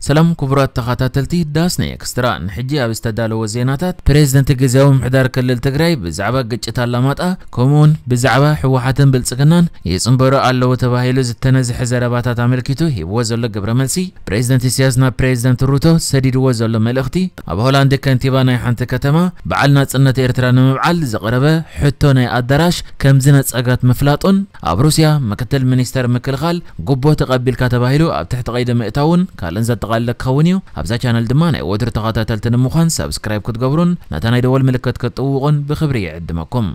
ሰላም ክቡራት ተኸታተልቲ ዳስ ናይ ኤክስትራ፣ ንሕጂ ኣብ ዝተዳለወ ዜናታት፣ ፕሬዝደንት ግዝያዊ ምምሕዳር ክልል ትግራይ ብዛዕባ ግጭት ኣላማጣ፣ ከምኡውን ብዛዕባ ህወሓትን ብልጽግናን ይጽንበሩ ኣለዉ ተባሂሉ ዝተነዝሐ ዘረባታት ኣመልኪቱ ሂብዎ ዘሎ ግብረ መልሲ፣ ፕሬዝደንት ኢሳያስ ናብ ፕሬዝደንት ሩቶ ሰዲድዎ ዘሎ መልእኽቲ፣ ኣብ ሆላንድ ከንቲባ ናይ ሓንቲ ከተማ በዓል ናጽነት ኤርትራ ንምብዓል ዝቐረበ ሕቶ ናይ ኣዳራሽ ከም ዝነጸጋት ምፍላጡን፣ ኣብ ሩስያ ምክትል ሚኒስተር ምክልኻል ጉቦ ተቐቢልካ ተባሂሉ ኣብ ትሕቲ ቀይዲ ምእታውን ካልእን ዘጠቓለለ ክኸውን እዩ። ኣብዛ ቻነል ድማ ናይ ወትሩ ተኸታተልቲ ንምዃን ሳብስክራይብ ክትገብሩን ነታ ናይ ደወል ምልክት ክትጥውቑን ብኽብሪ ይዕድመኩም።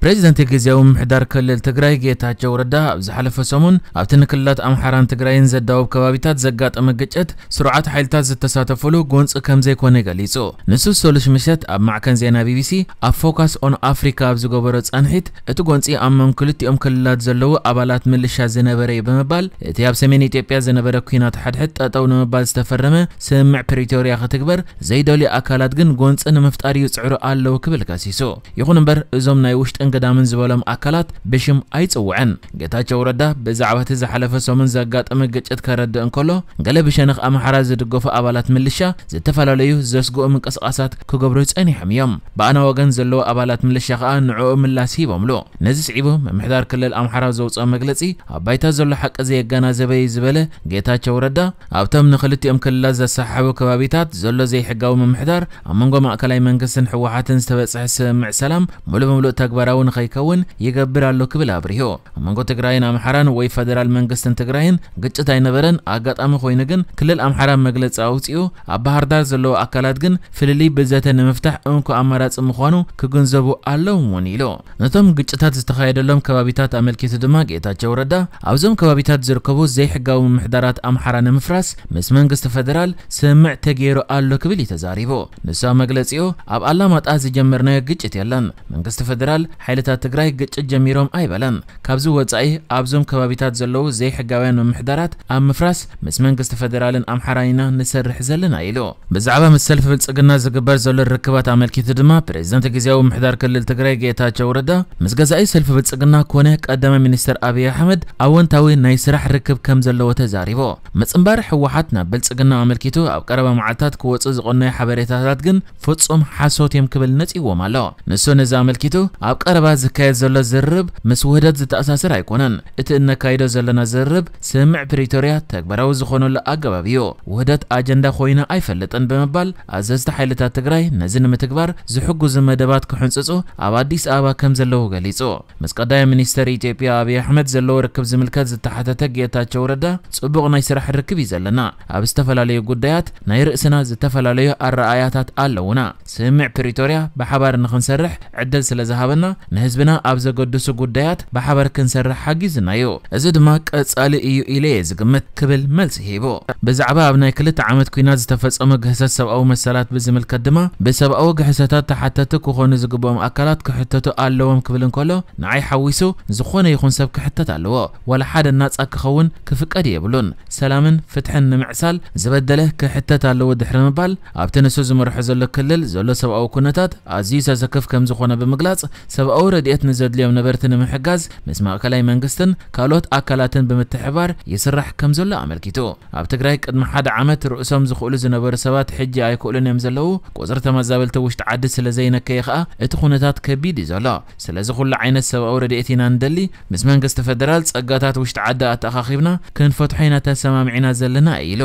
ፕሬዚደንት ግዝያዊ ምምሕዳር ክልል ትግራይ ጌታቸው ረዳ ኣብ ዝሓለፈ ሰሙን ኣብቲ ንክልላት ኣምሓራን ትግራይን ዘዳውብ ከባቢታት ዘጋጠመ ግጭት ስሩዓት ሓይልታት ዝተሳተፉሉ ጎንፂ ከም ዘይኮነ ገሊጹ። ንሱ ሰሉስ ምሸት ኣብ ማዕከን ዜና ቢቢሲ ኣብ ፎካስ ኦን ኣፍሪካ ኣብ ዝገበሮ ጻንሒት፣ እቲ ጎንፂ ኣብ መንጎ ክልቲኦም ክልላት ዘለዉ ኣባላት ምልሻ ዝነበረ እዩ ብምባል፣ እቲ ኣብ ሰሜን ኢትዮጵያ ዝነበረ ኲናት ሓድሕድ ጠጠው ንምባል ዝተፈረመ ስምምዕ ፕሪቶርያ ክትግበር ዘይደልዩ ኣካላት ግን ጎንፂ ንምፍጣር ይፅዕሩ ኣለዉ ክብል ከሲሱ። ይኹን እምበር፣ እዞም ናይ ውሽጥን ግዳምን ዝበሎም ኣካላት ብሽም ኣይጽውዐን። ጌታቸው ረዳ ብዛዕባ እቲ ዝሓለፈ ሰሙን ዘጋጠመ ግጭት ከረድእ እንከሎ፣ ገለ ብሸነኽ ኣምሓራ ዝድገፉ ኣባላት ምልሻ ዝተፈላለዩ ዘስግኡ ምንቅስቓሳት ክገብሩ ጸኒሖም እዮም። ብኣና ወገን ዘለዉ ኣባላት ምልሻ ከኣ ንዕኡ ምላስ ሂቦምሉ። ነዚ ስዒቡ፣ ምምሕዳር ክልል ኣምሓራ ዘውፅኦ መግለጺ ኣብ ባይታ ዘሎ ሓቂ ዘየገናዘበ እዩ ዝበለ ጌታቸው ረዳ፣ ኣብቶም ንክልቲኦም ክልላት ዘሰሓሕቡ ከባቢታት ዘሎ ዘይሕጋዊ ምምሕዳር ኣብ መንጎ ማእከላይ መንግስትን ህወሓትን ዝተበጽሐ ስምምዕ ሰላም ሙሉእ ብምሉእ ተግባራዊ ንኸይከውን ይገብር ኣሎ ክብል ኣብሪሁ። ኣብ መንጎ ትግራይን ኣምሓራን ወይ ፈደራል መንግስትን ትግራይን ግጭት ኣይነበረን። ኣጋጣሚ ኮይኑ ግን ክልል ኣምሓራ መግለጺ ኣውጺኡ፣ ኣብ ባህር ዳር ዘለዉ ኣካላት ግን ፍልልይ ብዘተ ንምፍታሕ እንኮ ኣማራጺ ምዃኑ ክግንዘቡ ኣለዎም እውን ኢሉ። ነቶም ግጭታት ዝተኻየደሎም ከባቢታት ኣመልኪቱ ድማ ጌታቸው ረዳ፣ ኣብዞም ከባቢታት ዝርከቡ ዘይሕጋዊ ምምሕዳራት ኣምሓራ ንምፍራስ ምስ መንግስቲ ፈደራል ስምምዕ ተገይሩ ኣሎ ክብል እዩ ተዛሪቡ። ንሱ ኣብ መግለጺኡ፣ ኣብ ኣላማጣ ዝጀመርናዮ ግጭት የለን። መንግስቲ ፈደራል ሓይልታት ትግራይ ግጭት ጀሚሮም ኣይበለን። ካብዚ ወጻኢ ኣብዞም ከባቢታት ዘለዉ ዘይሕጋውያን ምምሕዳራት ኣብ ምፍራስ ምስ መንግስቲ ፈደራልን ኣምሓራን ኢና ንሰርሕ ዘለና ኢሉ። ብዛዕባ ምስ ሰልፊ ብልጽግና ዝግበር ዘሎ ርክባት ኣመልኪቱ ድማ ፕሬዚደንት ግዝያዊ ምምሕዳር ክልል ትግራይ ጌታቸው ረዳ ምስ ገዛኢ ሰልፊ ብልጽግና ኮነ ቀዳማይ ሚኒስትር ኣብይ ኣሕመድ ኣወንታዊ ናይ ስራሕ ርክብ ከም ዘለዎ ተዛሪቡ። ምጽንባር ህወሓት ናብ ብልጽግና ኣመልኪቱ ኣብ ቀረባ መዓልታት ክወጹ ዝቐነዩ ሓበሬታታት ግን ፍጹም ሓሶት እዮም ክብል ነጺዎም ኣሎ። ንሱ ነዚ ኣመልኪቱ ኣብ ቀረባ ዝካየድ ዘሎ ዝርርብ ምስ ውህደት ዝተኣሳሰር ኣይኮነን። እቲ እነካይዶ ዘለና ዝርርብ ስምምዕ ፕሪቶርያ ተግባራዊ ዝኾነሉ ኣገባብ እዩ። ውህደት ኣጀንዳ ኮይኑ ኣይፈልጥን ብምባል ኣዘዝቲ ሓይልታት ትግራይ ነዚ ንምትግባር ዝሕግዙ መደባት ክሕንጽጹ ኣብ ኣዲስ ኣበባ ከም ዘለዉ ገሊጹ። ምስ ቀዳማይ ሚኒስተር ኢትዮጵያ ኣብይ ኣሕመድ ዘለዎ ርክብ ዝምልከት ዝተሓተተ ጌታቸው ረዳ፣ ጽቡቕ ናይ ስራሕ ርክብ እዩ ዘለና። ኣብ ዝተፈላለዩ ጉዳያት ናይ ርእስና ዝተፈላለዩ ኣረኣያታት ኣለዉና። ስምምዕ ፕሪቶርያ ብሓባር ንኽንሰርሕ ዕድል ስለ ዝሃበና፣ ንህዝብና ኣብ ዘገድሱ ጉዳያት ብሓባር ክንሰርሕ ሓጊዙና እዩ። እዚ ድማ ቀጻሊ እዩ ኢለ እየ ዝግምት ክብል መልሲ ሂቡ። ብዛዕባ ኣብ ናይ ክልተ ዓመት ኲናት ዝተፈጸሙ ግህሰት ሰብኣዊ መሰላት ብዝምልከት ድማ፣ ብሰብኣዊ ግህሰታት ተሓተቲ ክኾኑ ዝግብኦም ኣካላት ክሕተቱ ኣለዎም ክብል እንከሎ፣ ንዓይ ሓዊሱ ዝኾነ ይኹን ሰብ ክሕተት ኣለዎ። ዋላ ሓደ ናጻ ክኸውን ክፍቀድ የብሉን። ሰላምን ፍትሕን ንምዕሳል ዝበደለ ክሕተት ኣለዎ ድሕሪ ምባል፣ ኣብቲ ንሱ ዝመርሖ ዘሎ ክልል ዘሎ ሰብኣዊ ኩነታት ኣዝዩ ዘሰክፍ ከም ዝኾነ ብምግላጽ፣ ሰብኣዊ ረድኤት ንዘድልዮም ነበርቲ ንምሕጋዝ ምስ ማእከላይ መንግስትን ካልኦት ኣካላትን ብምትሕብባር ይስራሕ ከም ዘሎ ኣመልኪቱ። ኣብ ትግራይ ቅድሚ ሓደ ዓመት ርእሶም ዝኽእሉ ዝነበሩ ሰባት ሕጂ ኣይክእሉን እዮም ዘለዉ። ቁጽሪ ተመዛበልቲ ውሽጢ ዓዲ ስለ ዘይነከየ ከኣ እቲ ኩነታት ከቢድ እዩ ዘሎ። ስለዚ ኩሉ ዓይነት ሰብኣዊ ረድኤት ኢና ንደሊ። ምስ መንግስቲ ፈደራል ጸጋታት ውሽጢ ዓዲ ኣተኣኻኺብና ክንፈትሖ ኢና ተሰማሚዕና ዘለና ኢሉ።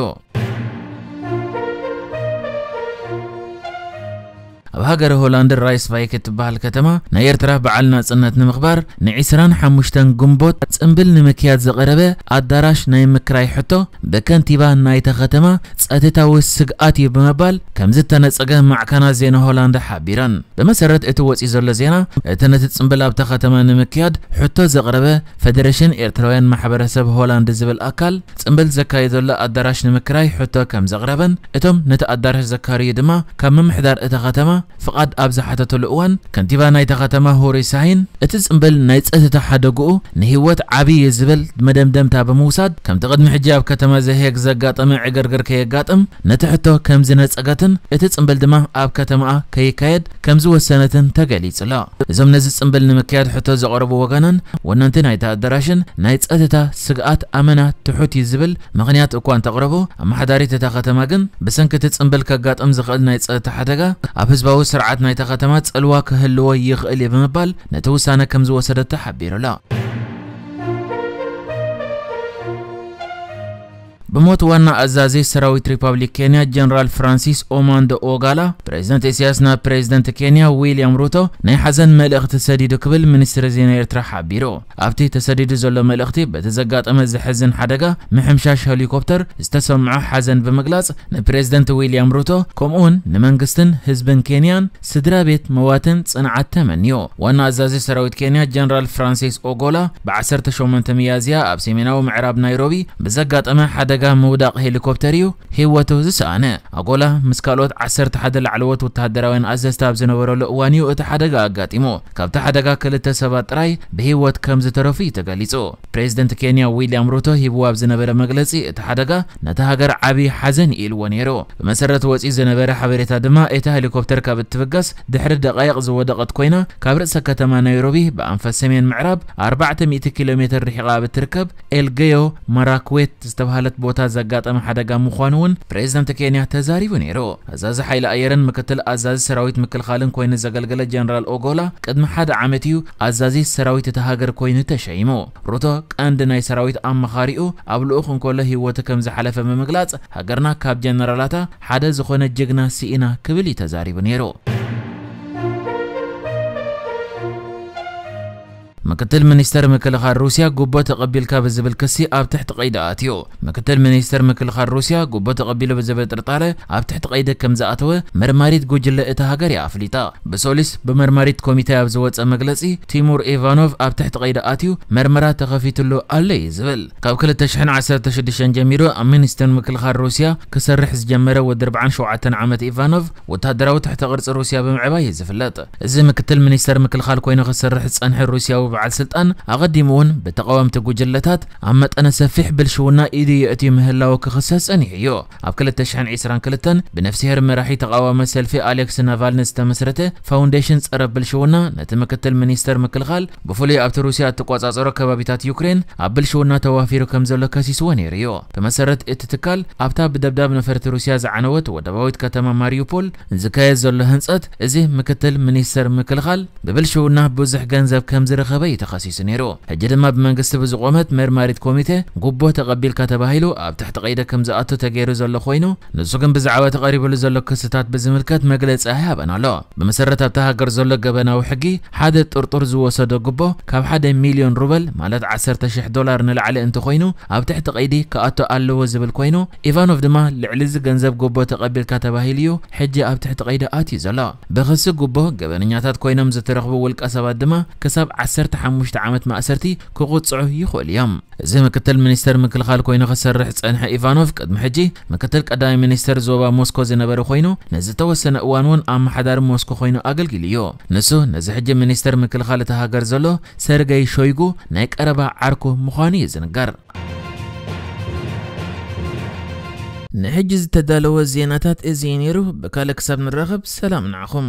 ኣብ ሃገረ ሆላንድ ራይስቫይክ እትበሃል ከተማ ናይ ኤርትራ በዓል ናጽነት ንምኽባር ንዒስራን ሓሙሽተን ግንቦት ጽምብል ንምክያድ ዝቐረበ ኣዳራሽ ናይ ምክራይ ሕቶ ብከንቲባ ናይታ ከተማ ጸጥታዊ ስግኣት እዩ ብምባል ከም ዝተነጸገ ማዕከናት ዜና ሆላንድ ሓቢረን። ብመሰረት እቲ ወጺኡ ዘሎ ዜና፣ እቲ ነቲ ጽምብል ኣብታ ከተማ ንምክያድ ሕቶ ዘቕረበ ፈደረሽን ኤርትራውያን ማሕበረሰብ ሆላንድ ዝብል ኣካል፣ ጽምብል ዘካየደሉ ኣዳራሽ ንምክራይ ሕቶ ከም ዘቕረበን፣ እቶም ነቲ ኣዳራሽ ዘካርዩ ድማ ካብ ምምሕዳር እታ ከተማ ፍቓድ ኣብ ዝሓተተሉ እዋን፣ ከንቲባ ናይታ ከተማ ሆሪ ሳሂን፣ እቲ ጽምብል ናይ ጸጥታ ሓደግኡ ንህይወት ዓቢ እዩ ዝብል መደምደምታ ብምውሳድ፣ ከምቲ ቅድሚ ሕጂ ኣብ ከተማ ዘሄግ ዘጋጠመ ዕግርግር ከየጋጥም ነቲ ሕቶ ከም ዝነጸገትን እቲ ጽምብል ድማ ኣብ ከተማኣ ከይካየድ ከም ዝወሰነትን ተገሊጹ ኣሎ። እዞም ነዚ ጽምብል ንምክያድ ሕቶ ዘቕረቡ ወገናን ወነንቲ ናይታ ኣዳራሽን ናይ ጸጥታ ስግኣት ኣመና ትሑት እዩ ዝብል ምኽንያት እኳ እንተቕረቡ፣ ኣመሓዳሪት እታ ከተማ ግን ብሰንኪ እቲ ጽምብል ከጋጥም ዝኽእል ናይ ጸጥታ ሓደጋ ኣብ ህዝባዊ ስርዓት ናይታ ከተማ ጽልዋ ክህልዎ ይኽእል እዩ ብምባል ነቲ ውሳነ ከም ዝወሰደት ተሓቢሩ ኣሎ። ብሞት ዋና ኣዛዚ ሰራዊት ሪፓብሊክ ኬንያ ጀነራል ፍራንሲስ ኦማንዶ ኦጋላ፣ ፕሬዚደንት ኢሳያስ ናብ ፕሬዚደንት ኬንያ ዊልያም ሩቶ ናይ ሓዘን መልእኽቲ ሰዲዱ ክብል ሚኒስትሪ ዜና ኤርትራ ሓቢሩ። ኣብቲ ተሰዲዱ ዘሎ መልእኽቲ፣ በቲ ዘጋጠመ ዘሕዝን ሓደጋ ምሕምሻሽ ሄሊኮፕተር ዝተሰምዖ ሓዘን ብምግላጽ፣ ንፕሬዚደንት ዊልያም ሩቶ ከምኡውን ንመንግስትን ህዝብን ኬንያን ስድራ ቤት መዋትን ጽንዓት ተመንዩ። ዋና ኣዛዚ ሰራዊት ኬንያ ጀነራል ፍራንሲስ ኦጎላ ብ ዓሰርተ ሸሞንተ ሚያዝያ ኣብ ሰሜናዊ ምዕራብ ናይሮቢ ብዘጋጠመ ሓደጋ ምውዳቕ ሄሊኮፕተር እዩ ህይወቱ ዝሰኣነ። ኣጎላ ምስ ካልኦት ዓሰርተ ሓደ ላዕለዎት ወተሃደራውያን ኣዘዝቲ ኣብ ዝነበረሉ እዋን እዩ እቲ ሓደጋ ኣጋጢሙ። ካብቲ ሓደጋ ክልተ ሰባት ጥራይ ብህይወት ከም ዝተረፉ እዩ ተገሊጹ። ፕሬዚደንት ኬንያ ዊልያም ሩቶ ሂብዎ ኣብ ዝነበረ መግለጺ፣ እቲ ሓደጋ ነታ ሃገር ዓቢ ሓዘን ኢልዎ ነይሩ። ብመሰረት ወጺኡ ዝነበረ ሓበሬታ ድማ፣ እታ ሄሊኮፕተር ካብ እትብገስ ድሕሪ ደቃይቕ ዝወደቐት ኮይና፣ ካብ ርእሰ ከተማ ናይሮቢ ብኣንፈት ሰሜን ምዕራብ ኣርባዕተ ሚእቲ ኪሎ ሜትር ርሒቓ ኣብ እትርከብ ኤልገዮ ማራክዌት ዝተባህለት ቦታ ዘጋጠመ ሓደጋ ምዃኑ እውን ፕሬዚደንት ኬንያ ተዛሪቡ ነይሩ። ኣዛዚ ሓይሊ ኣየርን ምክትል ኣዛዚ ሰራዊት ምክልኻልን ኮይኑ ዘገልገለ ጀነራል ኦጎላ፣ ቅድሚ ሓደ ዓመት እዩ ኣዛዚ ሰራዊት እታ ሃገር ኮይኑ ተሸይሙ። ሩቶ ቀንዲ ናይ ሰራዊት ኣማኻሪኡ ኣብ ልኡኽ እንከሎ ህይወቱ ከም ዝሓለፈ ብምግላጽ፣ ሃገርና ካብ ጀነራላታ ሓደ ዝኾነ ጅግና ስኢና ክብል እዩ ተዛሪቡ ነይሩ። ምክትል ሚኒስተር ምክልኻል ሩስያ ጉቦ ተቐቢልካ ብዝብል ክሲ ኣብ ትሕቲ ቀይዲ ኣትዩ። ምክትል ሚኒስተር ምክልኻል ሩስያ ጉቦ ተቐቢሉ ብዝብል ጥርጣረ ኣብ ትሕቲ ቀይዲ ከም ዝኣተወ መርማሪት ጉጅለ እታ ሃገር እያ ኣፍሊጣ። ብሶሊስ ብመርማሪት ኮሚተ ኣብ ዝወጸ መግለጺ፣ ቲሙር ኢቫኖቭ ኣብ ትሕቲ ቀይዲ ኣትዩ መርመራ ተኸፊትሉ ኣሎ እዩ ዝብል። ካብ ክልተ ሽሕን ዓሰርተ ሽዱሽተን ጀሚሩ ኣብ ሚኒስተር ምክልኻል ሩስያ ክሰርሕ ዝጀመረ ወዲ ኣርባዓን ሸውዓተን ዓመት ኢቫኖቭ፣ ወተሃደራዊ ትሕተ ቅርጺ ሩስያ ብምዕባይ እዩ ዝፍለጥ። እዚ ምክትል ሚኒስተር ምክልኻል ኮይኑ ክሰርሕ ዝጸንሐ ሩስያዊ በዓል ስልጣን፣ ኣቐዲሙ እውን ብተቓወምቲ ጉጅለታት ኣብ መጠነ ሰፊሕ ብልሽውና ኢዱ የእትዩ ምህላዉ ክኽሰስ ጸኒሑ እዩ። ኣብ ክልተ ሽሕን ዕስራን ክልተን ብነፍስሄር መራሒ ተቓዋሚ ሰልፊ ኣሌክስ ናቫልኒ ዝተመስረተ ፋውንዴሽን ጸረ ብልሽውና፣ ነቲ ምክትል ሚኒስተር ምክልኻል፣ ብፍሉይ ኣብቲ ሩስያ እትቆጻጸሮ ከባቢታት ዩክሬን ኣብ ብልሽውና ተዋፊሩ ከም ዘሎ ከሲስዎ ነይሩ እዩ። ብመሰረት እቲ ትካል፣ ኣብታ ብደብዳብ ነፈርቲ ሩስያ ዝዓነወት ወደባዊት ከተማ ማሪዩፖል ዝካየድ ዘሎ ህንጸት፣ እዚ ምክትል ሚኒስተር ምክልኻል ብብልሽውና ብዙሕ ገንዘብ ከም ዝረኸበ እዩ ተኸሲሱ ነይሩ። ሕጂ ድማ ብመንግስቲ ብዝቖመት መርማሪት ኮሚቴ ጉቦ ተቐቢልካ ተባሂሉ ኣብ ትሕቲ ቀይዲ ከም ዝኣቱ ተገይሩ ዘሎ ኮይኑ፣ ንሱ ግን ብዛዕባ ተቐሪብሉ ዘሎ ክስታት ብዝምልከት መግለጺ ኣይሃበን ኣሎ። ብመሰረት ኣብታ ሃገር ዘሎ ገበናዊ ሕጊ፣ ሓደ ጥርጡር ዝወሰዶ ጉቦ ካብ ሓደ ሚልዮን ሩበል፣ ማለት ዓሰርተ ሽሕ ዶላር ንላዕሊ እንተኾይኑ፣ ኣብ ትሕቲ ቀይዲ ክኣቱ ኣለዎ ዝብል ኮይኑ፣ ኢቫኖቭ ድማ ልዕሊ እዚ ገንዘብ ጉቦ ተቐቢልካ ተባሂሉ እዩ ሕጂ ኣብ ትሕቲ ቀይዲ ኣትዩ ዘሎ። ብኽሲ ጉቦ ገበነኛታት ኮይኖም ዝተረኽቡ ውልቀ ሰባት ድማ ክሳብ ዓሰርተ ሓሙሽተ ዓመት ማእሰርቲ ክቕጽዑ ይኽእሉ እዮም። እዚ ምክትል ሚኒስተር ምክልኻል ኮይኑ ክሰርሕ ዝጸንሐ ኢቫኖቭ፣ ቅድሚ ሕጂ ምክትል ቀዳማይ ሚኒስተር ዞባ ሞስኮ ዝነበረ ኮይኑ፣ ንዝተወሰነ እዋን እውን ኣመሓዳሪ ሞስኮ ኮይኑ ኣገልጊሉ እዩ። ንሱ ነዚ ሕጂ ሚኒስተር ምክልኻል እታ ሃገር ዘሎ ሰርገይ ሾይጉ ናይ ቀረባ ዓርኩ ምዃኑ እዩ ዝንገር። ንሕጂ ዝተዳለወ ዜናታት እዚ እዩ ነይሩ። ብካልእ ክሳብ ንራኸብ፣ ሰላም ንዓኹም።